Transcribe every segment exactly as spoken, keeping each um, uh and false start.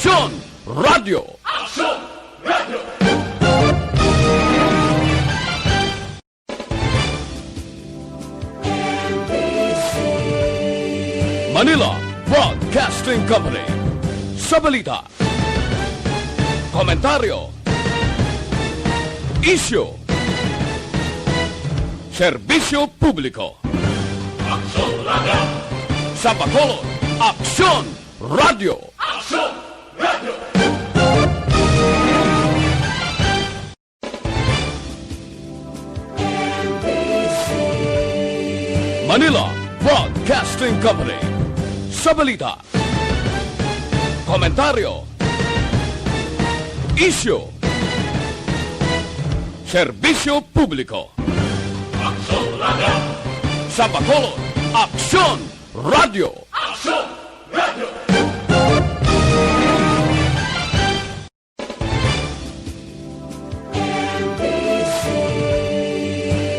Aksyon Radio! Aksyon Radio! Manila Broadcasting Company. Sa balita, komentaryo, isyu, serbisyo publiko. Aksyon Radio! Sa Bacolod, Aksyon Radio! Aksyon Radio! Manila Broadcasting Company. Sa balita, komentaryo, isyu, serbisyo publiko. Aksyon Radio! Sa Bacolod, Aksyon Radio! Aksyon Radio!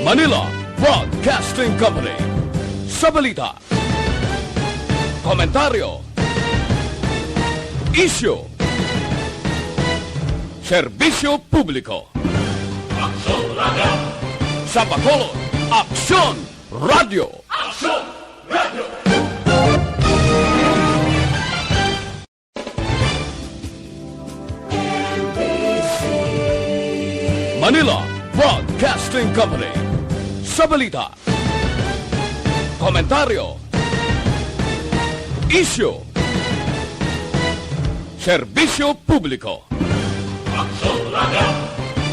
Manila Broadcasting Company. Sa balita, komentaryo, isyu, serbisyo publiko. Aksyon Radio! Sa Bacolod, Aksyon Radio! Aksyon Radio! Manila Broadcasting Company. Sa balita, komentaryo, isyu, serbisyo publiko. Aksyon Radio!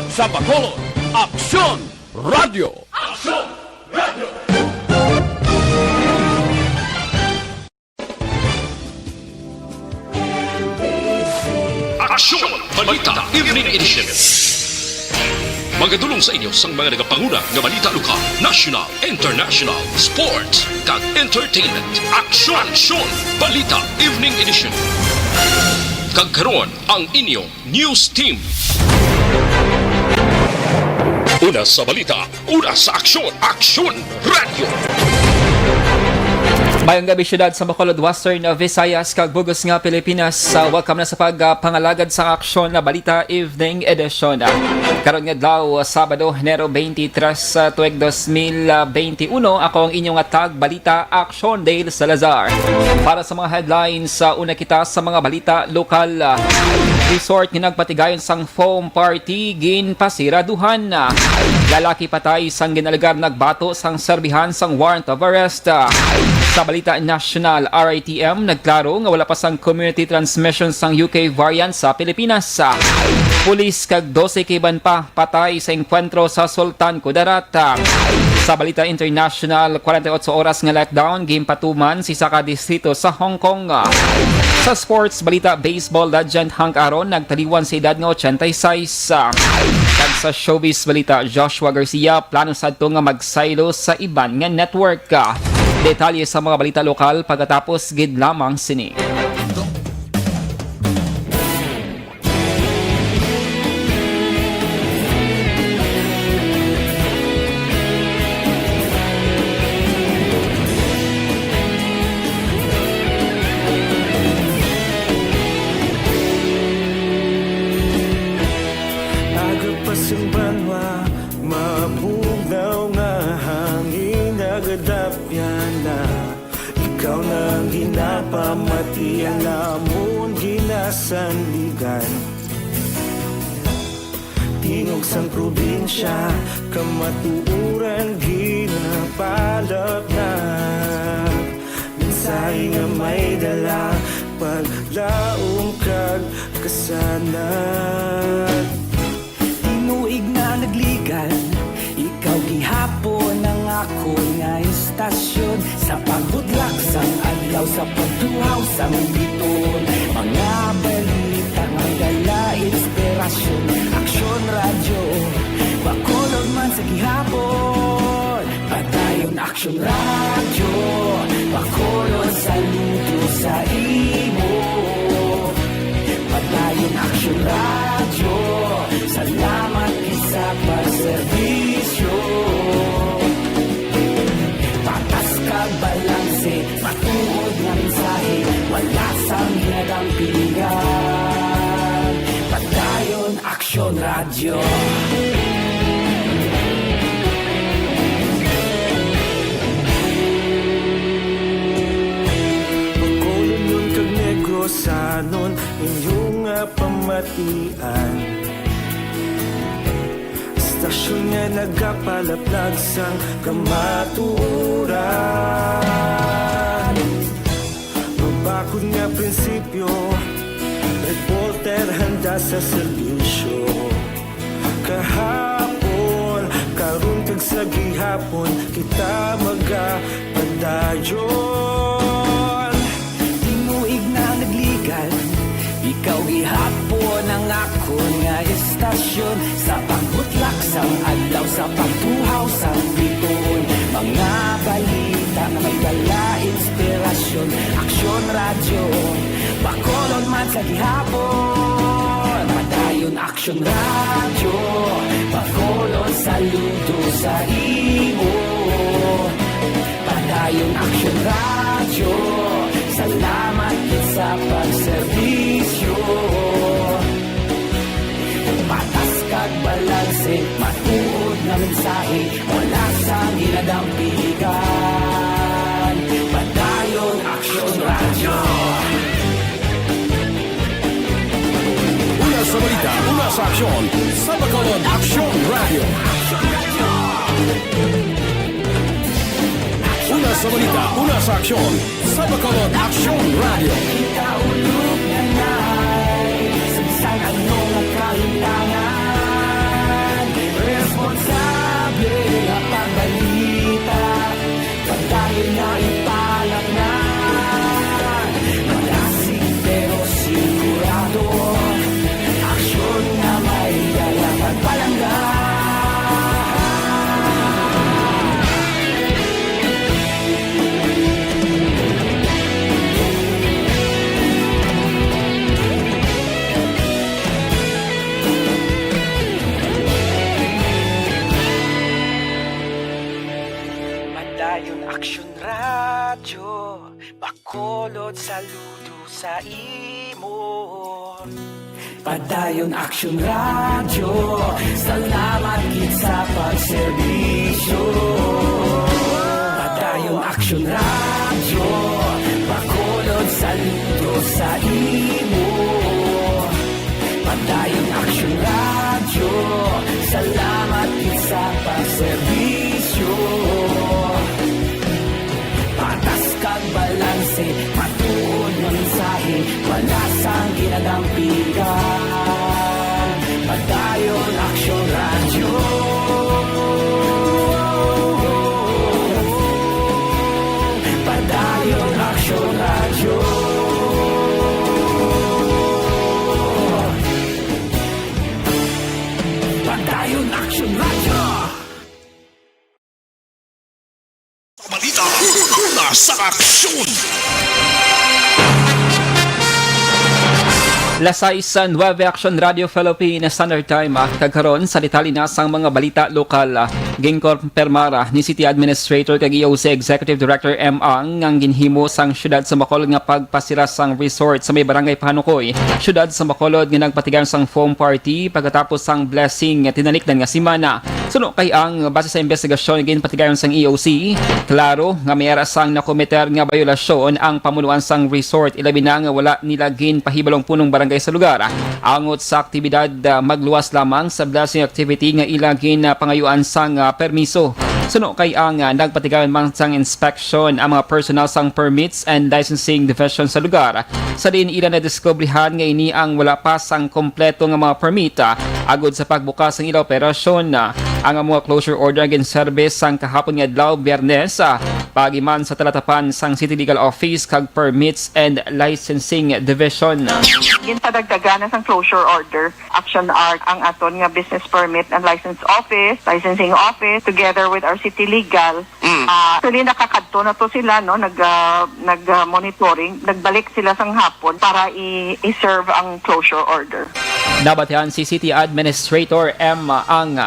Sa Bacolod, Aksyon Radio! Aksyon Radio! Aksyon! Balita Evening Edition. Magadulong sa inyo sang mga nagapanguna nga balita lokal, national, international, sports, kag entertainment. Aksyon! Aksyon! Balita Evening Edition. Kag karon, ang inyo News Team. Una sa balita, una sa aksyon, Aksyon Radio. Mayong gabi, siyudad sa Bacolod, Western Visayas, kag bug-os nga Pilipinas. Sa welcome na sa pagpangalagad sa Aksyon na Balita Evening Edition. Karon nga adlaw, Sabado, Enero twenty-three, sa tuig dos mil benti uno, ako ang inyong atag balita, Aksyon Dale Salazar. Para sa mga headlines, sa una kita sa mga balita lokal. Resort nga nagpatigayon sang foam party ginpasiraduhan. Lalaki patay sang ginalegar nagbato sang serbihan sang warrant of arrest. Sa balita nasyonal, R I T M nagklaro nga wala pa sang community transmission sang U K variant sa Pilipinas. Pulis kag dose ka iban pa patay sa engkwentro sa Sultan Kudarat. Sa balita international, forty-eight oras nga lockdown ginpatuman sa isa ka distrito sa Hong Kong. Sa sports balita, baseball legend Hank Aaron nagtaliwan sa edad nga eighty-six. Kag sa showbiz balita, Joshua Garcia plano sadto nga magsaylo sa iban nga network. Detalye sa mga balita lokal pagkatapos gid lamang sini. Aga pa sang banwa, mabugnaw nga hangin nagadapyan na. Ikaw na ang ginapamati, ang amon ginasandigan. Tingog sang probinsya, kamatuoran ginapalapnag. Mensahe nga may dala, paglaom kag kasanag. Tinuig na nagligan, ikaw gihapon ang akon nga istasyon. Sa pagbudlak sang adlaw, sa pagtuhaw sang biton, mga balita nga dala inspirasyon. Aksyon Radyo, Bacolod man sa gihapon. Padayon Aksyon Radyo, Bacolod, saludo sa imo. Padayon Aksyon Radyo, salamat gid sa pagserbisyo. Patas kag balanse, matuod nga mensahe, wala sang ginadampingan. Radyo. Bacolodnon kag Negrosanon, inyo nga pamatian. Estasyon nga nagapalaplag sang kamatuoran. Mabakod nga prinsipyo, reporter handa sa serbisyo. Kahapon, karon kag sa gihapon, kita magapadayon. Tinuig na nagligal, ikaw gihapon ang akon nga estasyon. Sa pagbutlak sang adlaw, sa pagtuhaw sang bituon, mga balita nga may dala inspirasyon. Aksyon Radyo, Bacolod man sa gihapon. Padayon Aksyon Radyo, Bacolod saludo sa imo. Padayon Aksyon Radyo, salamat gid sa pagserbisyo. Patas kag balanse, matuod nga mensahe, wala sang ginadampigan. Padayon Aksyon Radyo. Una sa balita, una sa aksyon, sa Bacolod Aksyon Radyo. Una sa balita, una sa aksyon, sa Bacolod Aksyon Radyo. Kita ulog na na'y sagsang ano nga kahintangan. Responsable nga pagbalita, pagdayon nga ipalatnan. Malasig pero sigurado, aksyon nga may dala pagpalangga. Padayon Aksyon Radyo, Bacolod saludo sa imo. Padayon Aksyon Radyo, salamat gid sa pagserbisyo. Padayon Aksyon Radyo, Bacolod saludo sa imo. Padayon Aksyon Radyo, salamat gid sa pagserbisyo. Patas kag balanse, matuod nga mensahe, wala sang ginadampigan. Padayon Aksyon Radyo. Padayon Aksyon Radyo. Padayon Aksyon Radyo. Balita, una sa aksyon. Las sais nuebe, Aksyon Radio Philippines Standard Time, ah, kag karon sa detalye na sang mga balita lokal, ah, ginkonpermar, ah, ni City Administrator kag E O C Executive Director M Ang ang ginhimo sang siyudad sa Bacolod nga pagpasira sang resort sa may Barangay Pahanukoy, siyudad sa Bacolod, nga nagpatigayon sang foam party pagkatapos sang blessing nga tinalikdan nga semana. Suno kay Ang, base sa investigasyon nga ginpatigayon sang E O C, klaro nga may ara sang nakometer nga bayolasyon ang pamunuan sang resort, ilabi na nga wala nila ginpahibalo ang punong barangay sa lugar angot sa aktibidad, ah, magluwas lamang sa blessing activity nga ila ginpangayuan sang, ah, permiso. Suno kay Ang, ah, nagpatigayon man sang inspection ang mga personnel sang Permits and Licensing Division sa lugar, sa diin ila nadiskubrihan nga ini ang wala pa sang kompleto nga mga permit, ah, agod sa pagbukas sang ila operasyon. Ah, ang amo nga closure order ginserbe sang kahapon nga adlaw, Biyernes, ah, paagi man sa talatapan sang City Legal Office kag Permits and Licensing Division. Ginpadagdagan na sang closure order, action art, ang aton nga Business Permit and License Office, Licensing Office, together with our City Legal. Mm. Ah, actually, nakakadto na to sila, no? Nag, ah, nag, ah, monitoring. Nagbalik sila sang hapon para i-, i-serve ang closure order. Nabatian si City Administrator M Ang.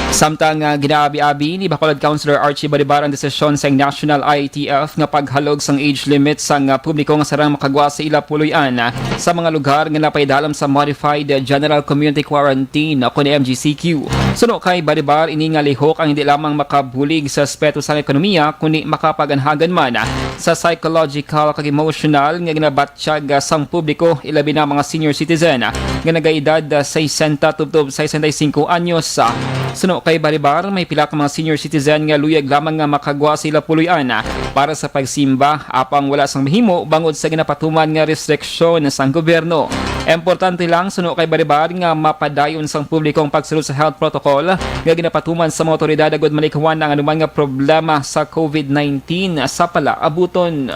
Samtang, ah, ginaabi-abi ni Bacolod Councilor Archie Baribar ang desisyon sang National I A T F nga paghalog sang age limit sang, ah, publiko nga sarang makagwa sa ila puloy-an, ah, sa mga lugar nga napaidalom sa Modified General Community Quarantine o kon M G C Q. Suno kay Baribar, ini nga lihok ang hindi lamang makabulig sa aspeto sang ekonomiya, kundi makapaganhagan man, ah, sa psychological kag emotional nga ginabatyag, ah, sang publiko, ilabi na mga senior citizen, ah, nga nagaedad, ah, sesenta tubtob sesenta y cinco anyos. Ah, suno kay Baribar, may pila ka mga senior citizen nga luyag lamang nga makagwa sa ila puloy-an, ah, para sa pagsimba, apang wala sang mahimo bangod sa ginapatuman nga restriksyon sang gobyerno. Importante lang, suno kay Baribar, nga mapadayon sang publiko ang pagsulod sa health protocol nga ginapatuman sa mga awtoridad agud malikwan ang anuman nga problema sa COVID nineteen sa palaabuton.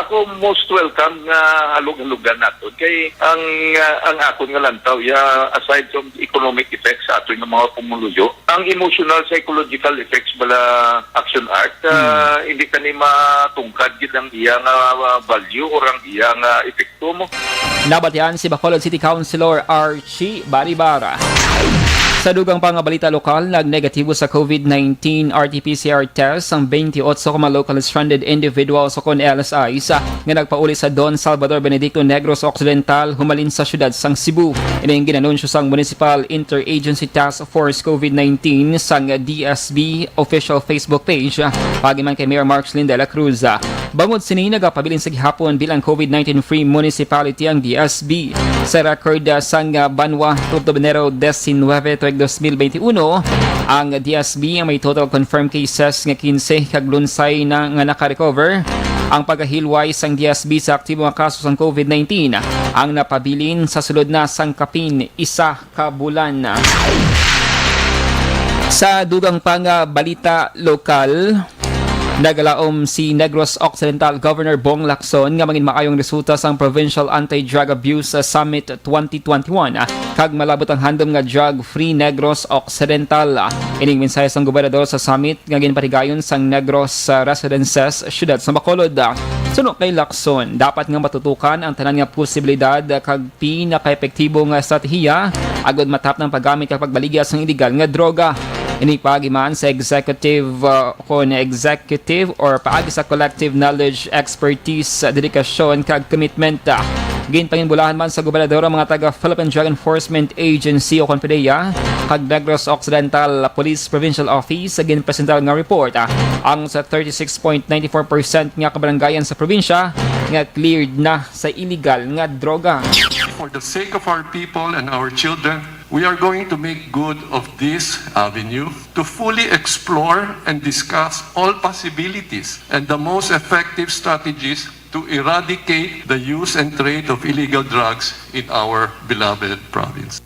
Ako most welcome nga halog-halogan naton kay ang, ah, ang akon nga lantaw, ya, aside from economic effects sa aton nga mga pumuluyo, ang emotional psychological effects bala, Action Art, ah, hindi ka ni matungkad gid ang iya nga, ah, value or ang iya nga epekto mo. Nabatian si Bacolod City Councilor Archie Baribara. Sa dugang pa nga balita lokal, nagnegatibo sa COVID nineteen R T P C R test ang twenty-eight ka mga local stranded individuals o kon L S Is, ah, nga nagpauli sa Don Salvador Benedicto, Negros Occidental, humalin sa siyudad sang Cebu. Ini ang ginanunsyo sang Municipal Interagency Task Force COVID nineteen sang D S B official Facebook page, ah, paagi man kay Mayor Mark Slim de la Cruz. Ah, bangod sini, nagapabilin sa gihapon bilang COVID nineteen free municipality ang D S B. Sa record, ah, sang, ah, banwa, tubtob Enero diecinuebe tuig dos mil veintiuno, ang D S B ang may total confirmed cases nga quince kag lunsay na nga naka-recover. Ang pagahilway sang D S B sa aktibo nga kaso sang COVID nineteen ang napabilin sa sulod na sang kapin isa ka bulan. Sa dugang pa nga balita lokal, nagalaom si Negros Occidental Governor Bong Lacson nga mangin maayong resulta sang Provincial Anti-Drug Abuse Summit twenty twenty-one, kag malabot ang handom nga drug-free Negros Occidental. Ining mensahe sang gobernador sa summit nga ginpatigayon sang Negros, ah, Residences, siyudad sa Bacolod. Suno kay Lacson, dapat nga matutukan ang tanan nga posibilidad kag pinakaepektibo nga estratehiya agud mataptan ang paggamit kag pagbaligya sang iligal nga droga. Ini paagi man sa executive, uh, kon executive or paagi sa collective knowledge, expertise, dedikasyon kag commitment. Ginpanginbulahan man sa gobernador ang mga taga Philippine Drug Enforcement Agency o kon PDEA kag Negros Occidental Police Provincial Office sa ginpresentar nga report, ah, ang sa thirty-six point nine four percent nga kabarangayan sa probinsya nga cleared na sa iligal nga droga. For the sake of our people and our children, we are going to make good of this avenue to fully explore and discuss all possibilities and the most effective strategies to eradicate the use and trade of illegal drugs in our beloved province.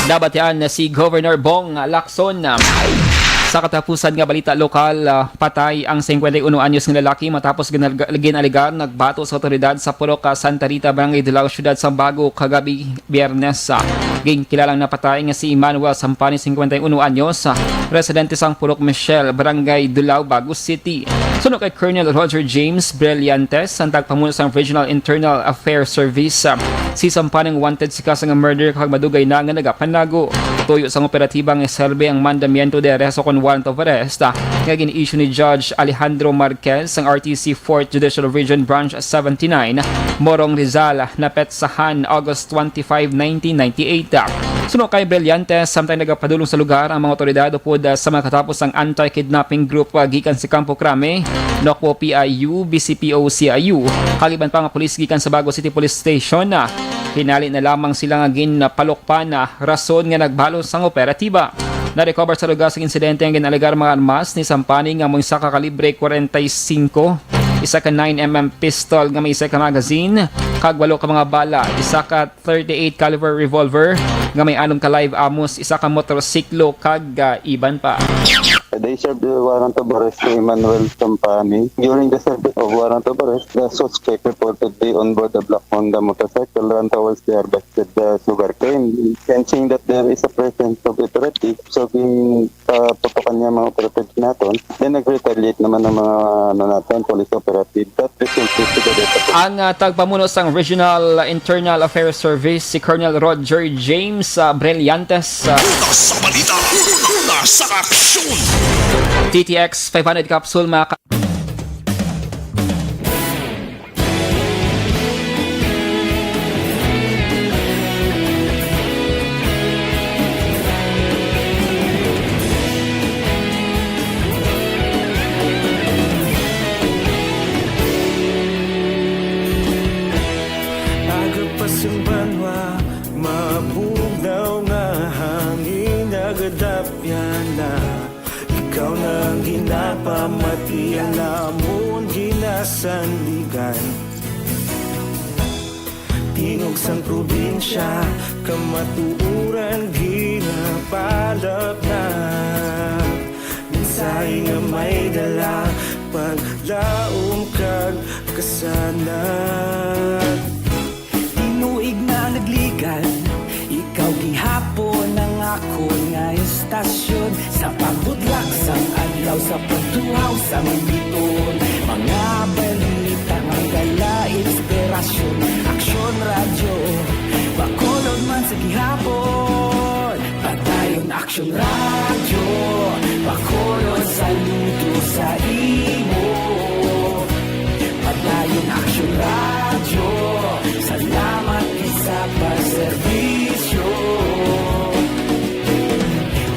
Nabatian na si Governor Bong Lacson. Sa katapusan nga balita lokal, ah, patay ang singkwenta y uno anyos nga lalaki matapos ginal-, ginalegar nagbato sa awtoridad sa Purok, ah, Santa Rita, Barangay Dulao, Siyudad sa Bago, kagabi, Biyernes. Ah, ginkilalang napatay nga si Emmanuel Sampani, singkwenta y uno anyos, ah, residente sang Purok Michelle, Barangay Dulao, Bago City. Suno kay Colonel Roger James Brillantes, ang tagpamuno sang Regional Internal Affairs Service, ah, si Sampani ang wanted sa kaso nga murder kag madugay na nga nagapanago. Tuyo sang operatiba nga iserbi ang mandamiento de arresto kon warrant of arrest, ah, nga gin-issue ni Judge Alejandro Marquez sang R T C Fourth Judicial Region Branch seventy-nine, Morong, Rizal, napetsahan August twenty-five, nineteen ninety-eight. Suno kay Brillantes, samtang nagapadulong sa lugar ang mga otoridad upod, ah, sa mga katapos ang anti-kidnapping group, ah, gikan sa Campo Crame, Nocpo P I U, B C P O C I U, kag iban pa nga pulis gikan sa Bago City Police Station, ah, hinali na lamang sila nga ginpalukpan, ah, rason nga nagbalos ang operatiba. Na-recover sa lugar sa insidente ang ginalegar mga armas ni Sampani nga may isa ka kalibre forty-five, isa ka nine M M pistol nga may isa ka magazine, kag walo ka mga bala, isa ka thirty-eight caliber revolver nga may anom ka live ammo, isa ka motorsiklo, kag, ah, iban pa. They served the warrant of arrest to Emmanuel Sampani. During the service of warrant of arrest, the suspect reportedly on board a black Honda motorcycle ran towards the harvested, uh, sugarcane. Sensing that there is a presence of operative, so gin-, uh, putukan niya mga operatives naton. Then nag-retaliate naman ang mga, ano naton, police operative. That resulted to the death of the Ang, ah, tagpamuno sang Regional Internal Affairs Service, si Colonel Roger James, ah, Brillantes, ah, Una sa balita, una sa aksyon. T T X five hundred capsule, mga ka- Aga pa sang banwa, mabugnaw nga hangin, nagadapyan na. Ikaw na ang ginapamati, ang amon ginasandigan. Tingog sang probinsya, kamatuoran ginapalapnag. Mensahe nga may dala, paglaom kag kasanag. Tinuig na nagligan, ikaw gihapon ang akon nga estasyon. Sa pagbutlak sang adlaw, sa pagtuhaw sang bituon, mga balita nga dala inspirasyon. Aksyon Radyo, Bacolod man sa gihapon. Padayon Aksyon Radyo, Bacolod, saludo sa imo. Padayon Aksyon Radyo, salamat gid sa pagserbisyo.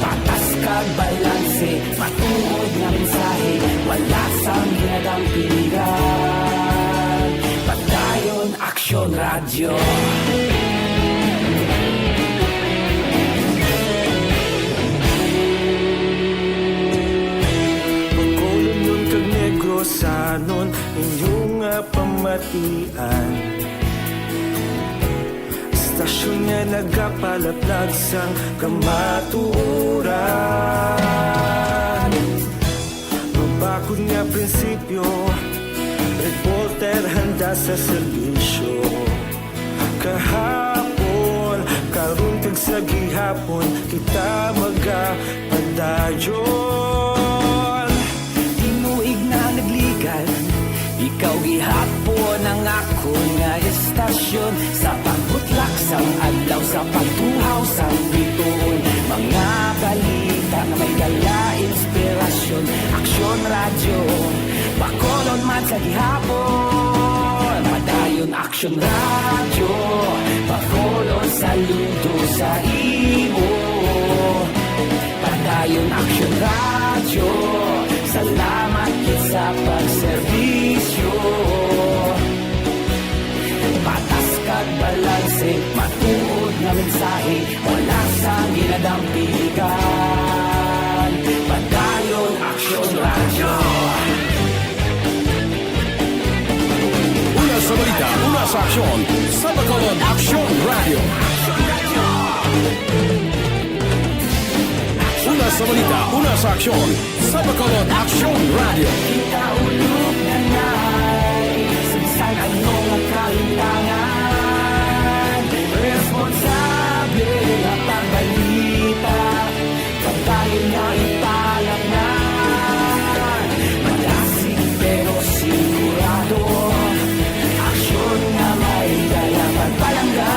Patas kag balanse, matuod nga mensahe, wala sang ginadampigan. Padayon Aksyon Radyo. Bacolodnon kag Negrosanon, inyo nga pamatian. Estasyon nga nagapalaplag sang kamatuoran. Mabakod nga prinsipyo, reporter handa sa serbisyo. Kahapon, karon kag sa gihapon, kita magapadayon. Tinuig na nagligan, ikaw gihapon ang akon nga estasyon. Sa pagbutlak sang adlaw, sa pagtuhaw sang bituon, mga balita nga may dala inspirasyon. Aksyon Radyo, Bacolod man sa gihapon. Padayon Aksyon Radyo, Bacolod, saludo sa imo. Padayon Aksyon Radyo, salamat gid sa pagserbisyo. Patas kag balanse, matuod nga mensahe, wala sang ginadampigan. Padayon Aksyon Radyo. Una sa balita, una sa aksyon, sa Bacolod Aksyon Radyo. Una sa balita, una sa aksyon, sa Bacolod Aksyon Radyo. Kita ulog na nai, sa bisan ano nga kalintangan, responsable nga pagbalita. Padayon nga ipalapnan, madasig pero sigurado. Aksyon nga may dala pagpalangga.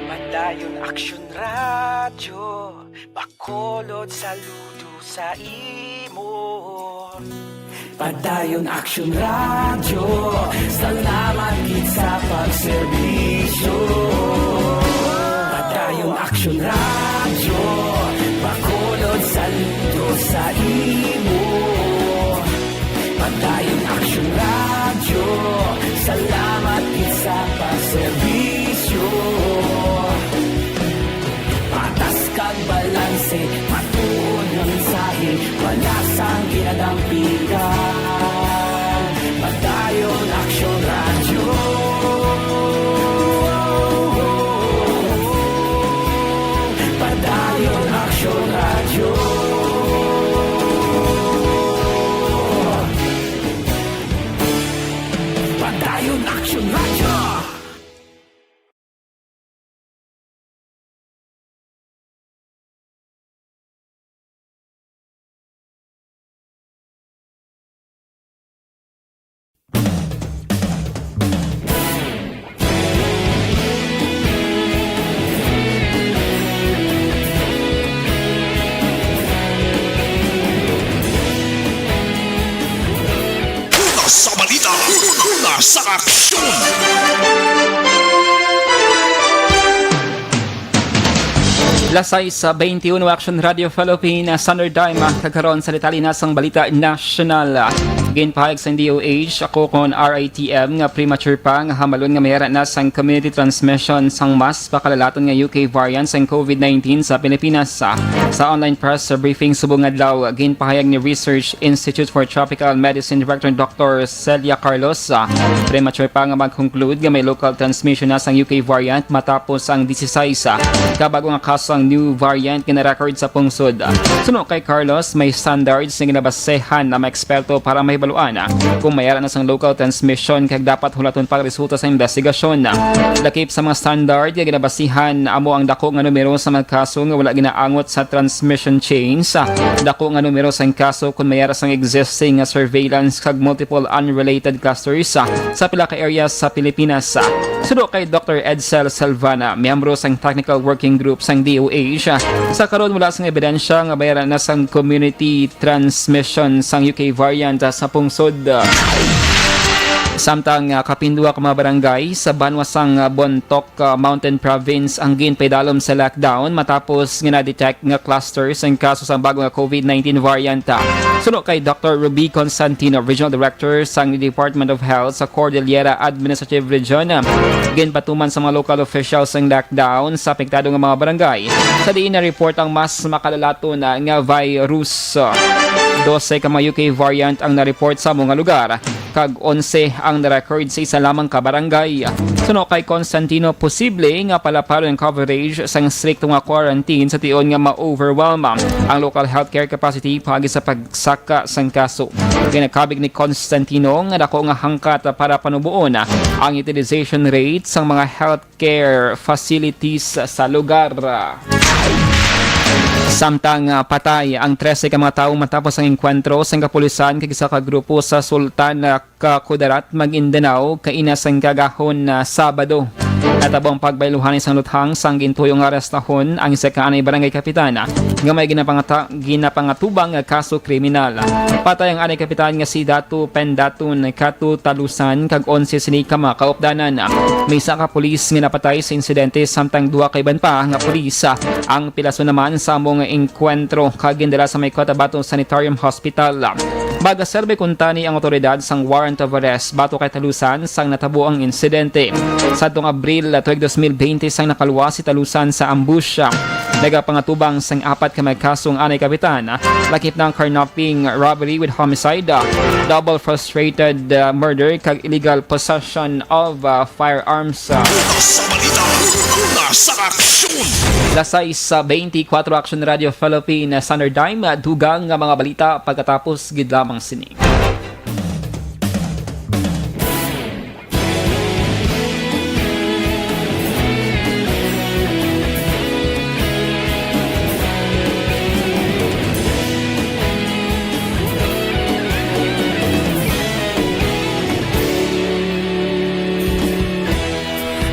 Padayon Aksyon Radyo, Bacolod, saludo sa imo. Padayon Aksyon Radyo, salamat gid sa pagserbisyo. Padayon Aksyon Radyo, Bacolod, saludo sa imo. Padayon Aksyon Radyo, salamat gid sa pagserbisyo. Patas kag balanse, matuod nga mensahe, wala sang ginadampigan. Padayon Aksyon Radyo. Padayon Aksyon Radyo. Dita una sa aksyon. Las sais sa twenty-one, Action Radio Philippines, Standard Time, kag karon sa detalye na sang balita nasyonal. Ginpahayag sang D O H, ako kon R I T M, nga premature pa nga hambalon nga may ara na sang community transmission sang mas pakalalaton nga U K variant sang COVID nineteen sa Pilipinas. Sa online press briefing subong adlaw, ginpahayag ni Research Institute for Tropical Medicine Director Doctor Celia Carlos, ah, premature pa nga mag-conclude nga may local transmission na sang U K variant matapos ang disisais, ah, ka bag-o nga kaso ang new variant nga na-record sa pungsod. Suno kay Carlos, may standards nga ginabasehan ang mga eksperto para mahibaluan, ah, kung may ara na sang local transmission, kag dapat hulaton pa ang resulta sa investigasyon. Lakip sa mga standard nga ginabasihan, amo ang dako nga numero sa mga kaso nga wala ginaangot sa transmission chains, dako nga numero sang kaso kon may ara sang existing nga surveillance, kag multiple unrelated clusters, ah, sa pila ka areas sa Pilipinas. Suno kay Doctor Edsel Salvana, miyembro sang Technical Working Group sang D O H, sa karon wala sang ebidensya nga may ara na sang community transmission sang U K variant sa pungsod. Samtang, ah, kapinduha ka mga barangay sa banwa sang, ah, Bontoc, ah, Mountain Province ang ginpaidalom sa lockdown matapos nga na-detect nga cluster sang kaso sang bago nga COVID nineteen variant. Suno kay Doctor Ruby Constantino, Regional Director sang Department of Health sa Cordillera Administrative Region, ginpatuman sa mga local officials ang lockdown sa apektado nga mga barangay, sa diin na-report ang mas makalalaton nga virus. Dose ka mga U K variant ang na-report sa mga lugar, kag onse ang na-record sa isa lamang ka barangay. Suno kay Constantino, posible nga palaparon ang coverage sang strikto nga quarantine sa tion nga ma-overwhelm ang local healthcare capacity paagi sa pagsaka sang kaso. Ginakabig ni Constantino nga dako nga hangkat para panuboon ang utilization rate sang mga health care facilities sa lugar. Samtang, ah, patay ang trese ka mga tawo matapos ang engkwentro sang kapulisan kag isa ka grupo sa Sultan, ah, ka Kudarat, Maguindanao, kaina sang kagahon na Sabado. Natabo ang pagbayluhan sang luthang sang gintuyo nga arestahon ang isa ka anay barangay kapitan nga may ginapangata-, ginapangatubang nga kaso kriminal. Patay ang anay kapitan nga si Datu Pendatun Katu Talusan kag onse sini ka mga kaupdanan. May isa ka pulis nga napatay sa insidente, samtang duha ka iban pa nga pulis ang pilason naman sa amo nga engkwentro kag gindala sa may Cotabato Sanitarium Hospital. Magaserbe kuntani ang awtoridad sang warrant of arrest batok kay Talusan sang natabo ang insidente. Sadtong Abril, tuig dos mil bente, sang nakaluwas si Talusan sa ambush. Nagapangatubang sang apat ka mga kasong anay kapitan, lakip na ang carnapping, robbery with homicide, double frustrated, uh, murder, kag illegal possession of, uh, firearms. Sa balita, una sa aksyon. Las sais sa twenty-four, Action Radio Philippines, Standard Time, dugang nga mga balita pagkatapos gid lamang sini.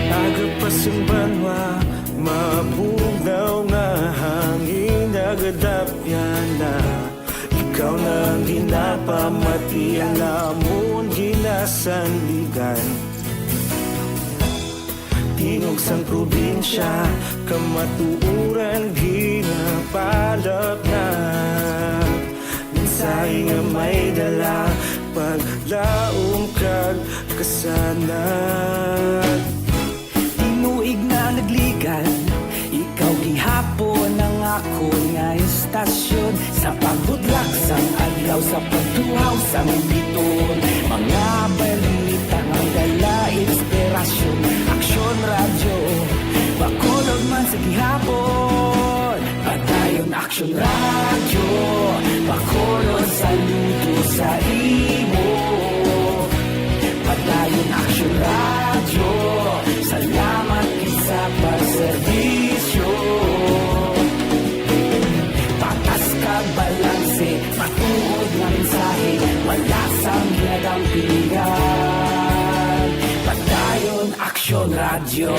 Aga pa sang banwa, mabugnaw nga hangin nagadapyan na. Ikaw na ang ginapamati, ang namon ginasandigan. Tingog sang probinsya, kamatuoran ginapalapnag. Mensahe nga may dala, paglaom kag kasanag. Tinuig na nagligan, ikaw gihapon ang akon nga istasyon. Sa pagbudlak sang adlaw, sa pagtuhaw sang biton, mga balita nga dala inspirasyon. Aksyon Radyo, Bacolod man sa gihapon. Padayon Aksyon Radyo, Bacolod, saludo sa imo. Padayon Aksyon Radyo, salamat gid sa pagserbisyo. Patas kag balanse, matuod nga mensahe, wala sang ginadampingan. Padayon Aksyon Radyo.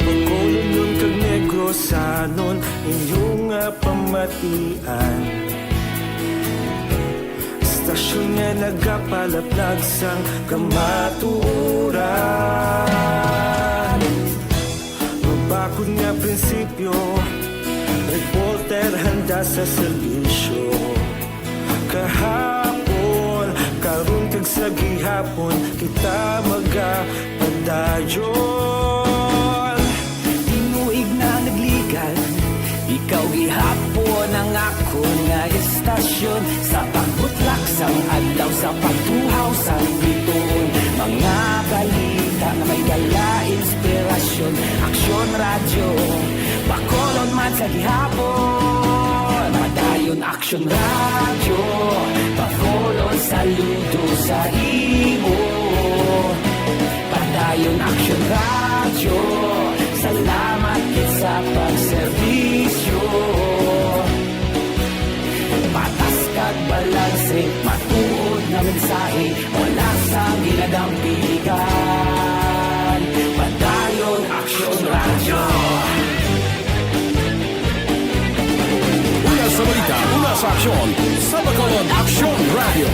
Bacolod kag Negros, Sanon inyong nga pamatian, istasyon nga nagapalaplag sang kamatuoran. Mabakod nga prinsipyo, reporter handa sa serbisyo. Kahapon, karon kag sa gihapon, kita magapadayon. Tinuig na nagligal, ikaw gihapon ang akon nga istasyon. Sa pagbutlak sang adlaw, sa pagtuhaw sang bituon, mga balita nga may dala inspirasyon. Aksyon Radyo, Bacolod man sa gihapon. Padayon Aksyon Radyo, Bacolod saludo sa imo. Padayon Aksyon Radyo, salamat gid sa pagserbisyo. Patas kag balanse, matuod nga mensahe, wala sang ginadampigan. Padayon Aksyon Radyo. Una sa balita, una sa aksyon, sa Bacolod Aksyon Radyo.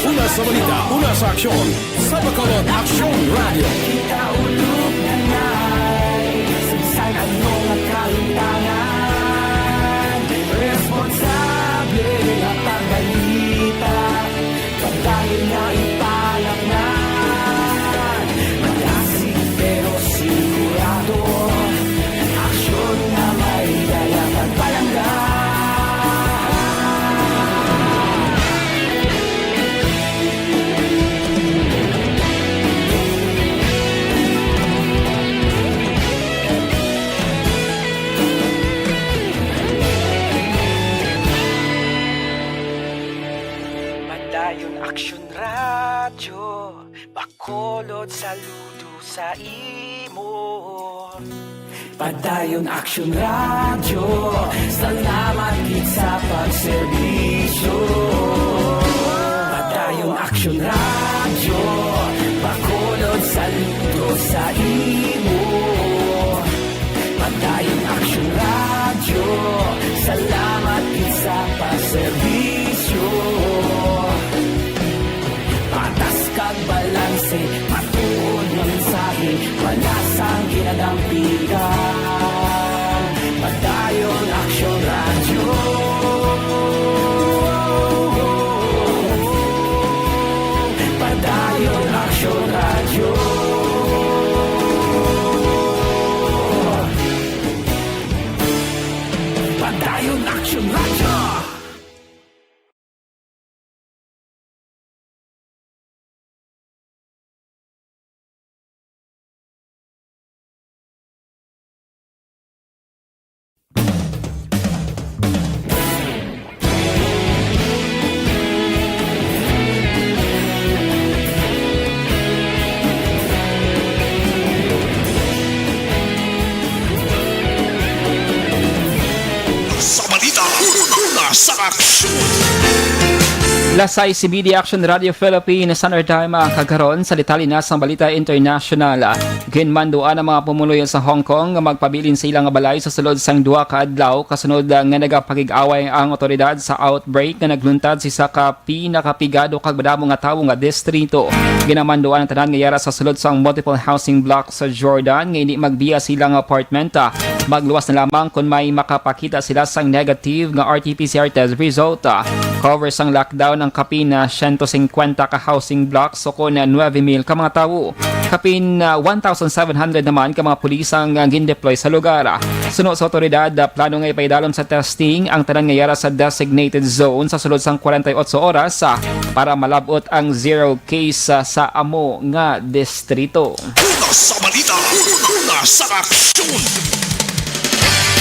Una sa balita, una sa aksyon, sa Bacolod Aksyon Radyo. Kita ulog na nay, sa bisan ano nga kahimtangan, responsable nga pagbalita. Padayon nga ipalapnan, malasig pero sigurado. Aksyon nga may dala kag palangga. Padayon Aksyon Radyo, Bacolod saludo sa imo. Padayon Aksyon Radyo, salamat gid sa pagserbisyo. Padayon Aksyon Radyo, Bacolod saludo sa imo. Padayon Aksyon Radyo, salamat gid sa pagserbisyo. Patas kag balanse, matuod nga mensahe, wala sang ginadampigan. Padayon Aksyon Radyo. Padayon Aksyon Radyo. Padayon Aksyon Radyo. Sa balita, una sa aksyon. Alas sais y media, Action Radio Philippines, Summer Time, ah, kag karon sa detalye na sang balita international. Ginmanduan ang mga pumuluyo sa Hong Kong nga magpabilin sa ila nga balay sa sulod sang duha ka adlaw, kasunod, ah, nga nagapakig-away ang awtoridad sa outbreak nga nagluntad sa isa ka pinakapigado kag madamo nga tawo nga distrito. Ginamanduan ang tanan nga yara sa sulod sang multiple housing block sa Jordan nga indi magbiya sa ilang apartment, ah, magluwas na lamang kon may makapakita sila sang negative nga R T P C R test result. Cover sang lockdown ang kapin na siyento singkwenta ka housing blocks, o kon nuebe mil ka mga tawo. Kapin, ah, one thousand seven hundred naman ka mga pulis ang, ah, gindeploy sa lugar. Suno sa awtoridad, ah, plano nga ipaidalom sa testing ang tanan nga yara sa designated zone sa sulod sang kwarenta y otso oras, ah, para malab-ot ang zero case, ah, sa amo nga distrito. Una sa balita, una sa aksyon.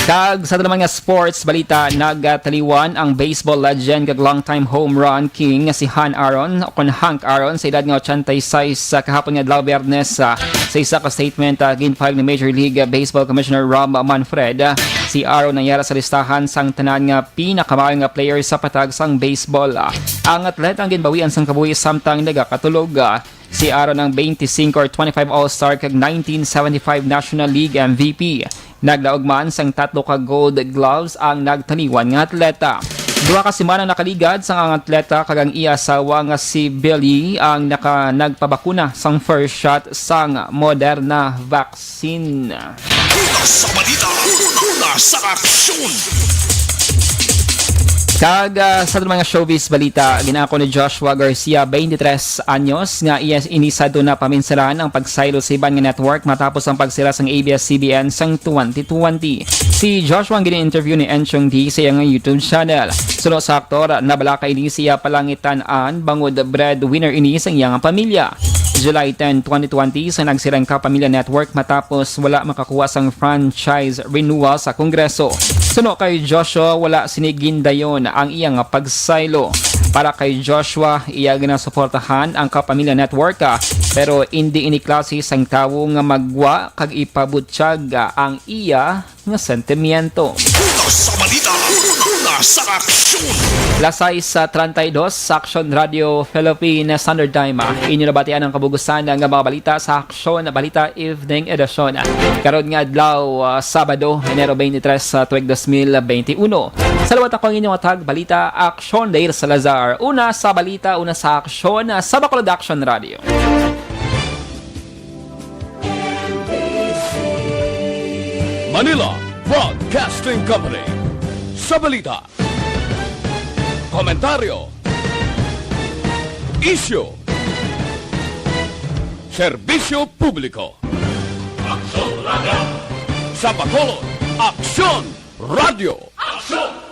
Kag sa naman nga sports balita, nagtaliwan ang baseball legend kag long-time home run king nga si Han Aaron, o kon Hank Aaron, sa edad nga ochenta y seis, sa kahapon nga adlaw, Biyernes, ah, sa isa ka statement, ah, gin-file ni Major League Baseball Commissioner Rob Manfred, ah, si Aaron ang yara sa listahan sang tanan nga pinakamahal nga player sa patag sang baseball. Ah, ang atleta ang ginbawian sang kabuhi samtang nagakatulog, ah, Si Aaron ang twenty-five or twenty-five All-Star kag nineteen seventy-five National League M V P. Naglaog man sang tatlo ka Gold Gloves ang nagtaliwan nga atleta. Duha ka semana nakaligad sang ang atleta kag ang iya asawa nga si Billy ang naka-, nagpabakuna sang first shot sang Moderna vaccine. Una sa balita, una sa aksyon. Kag, ah, sa mga showbiz balita, ginako ni Joshua Garcia, twenty-three anyos, nga iya ini sadto na paminsaran ang pagsaylo sa iban nga network matapos ang pagsira sang A B S C B N sang twenty twenty. Si Joshua ang gini-interview ni Enchong D sa iyang YouTube channel. Suno sa aktor, nabalaka ini sa iya palangitan-an bangod breadwinner ini sa iyang pamilya. July ten, twenty twenty, sa nagsira ang Kapamilya Network matapos wala makakuha sang franchise renewal sa Kongreso. Suno kay Joshua, wala sini gindayon ang iyang pagsaylo. Para kay Joshua, iya ginasuportahan ang Kapamilya Network, ah, pero indi ini klase sang tawo nga magwa kag ipabutyag, ah, ang iya nga sentimiento. Una sa balita, una sa aksyon. Las sais treinta y dos sa Aksyon Radio Philippine Standard Time. Inyo nabatian ang kabugusan nga mga balita sa Aksyon Balita Evening Edition. Karon nga adlaw, ah, Sabado, Enero twenty-three sa tuig dos mil twenty-one. Sa liwat ako ang inyong atag balita, Aksyon Dale Salazar. Una sa balita, una sa aksyon, ah, sa Bacolod Action Radio. Manila Broadcasting Company. Sa balita, komentaryo, isyu, serbisyo publiko. Aksyon Radio. Sa Bacolod, Aksyon Radio. Aksyon